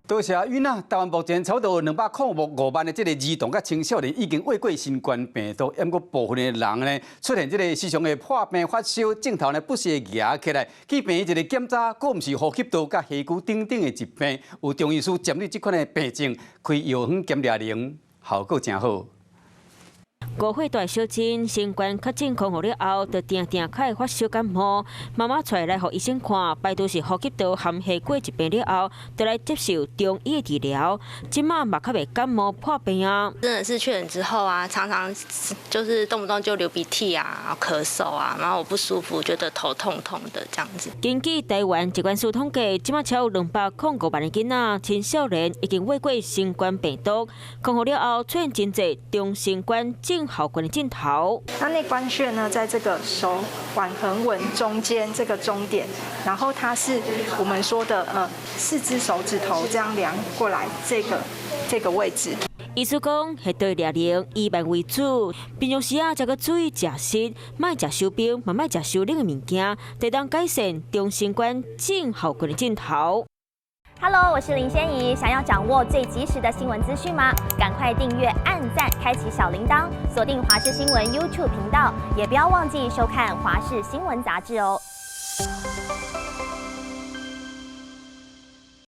多謝允啊！台灣目前差不多205萬的這個兒童佮青少年已經患過新冠病毒，毋過部分的人呢出現這個時常會破病發燒，症頭呢不時會夯起來，去病院一個檢查，閣毋是呼吸道佮下膈等等的疾病。有中醫師針對這款的病症開藥方兼療程，效果誠好。5歲大小珍新冠確診康復了後，就定定較會發燒感冒。媽媽帶來予醫生看，排除是呼吸道和下膈疾病了後，就來接受中醫的治療。這馬嘛較袂感冒破病啊。真的是確診之後啊，常常就是動不動就流鼻涕啊、咳嗽啊，然後我不舒服，覺得頭痛痛的這樣子。根據台灣疾管署統計，這馬超205萬的囡仔、青少年已經患過新冠病毒，康復了後出現真濟中新冠症候群的症頭。那內關穴呢，在這個手腕橫紋中間這個中點，然後它是我們說的四隻手指頭這樣量過來，這個位置。醫師講，會對療程以慢為主，平常時啊，才閣注意食食，莫食傷冰，嘛莫食傷冷的物件，才當改善中新冠症候群的症頭。 Hello，我是林仙怡。想要掌握最及時的新聞資訊嗎？趕快訂閱、按讚、開啟小鈴鐺，鎖定華視新聞 YouTube 頻道，也不要忘記收看華視新聞雜誌哦。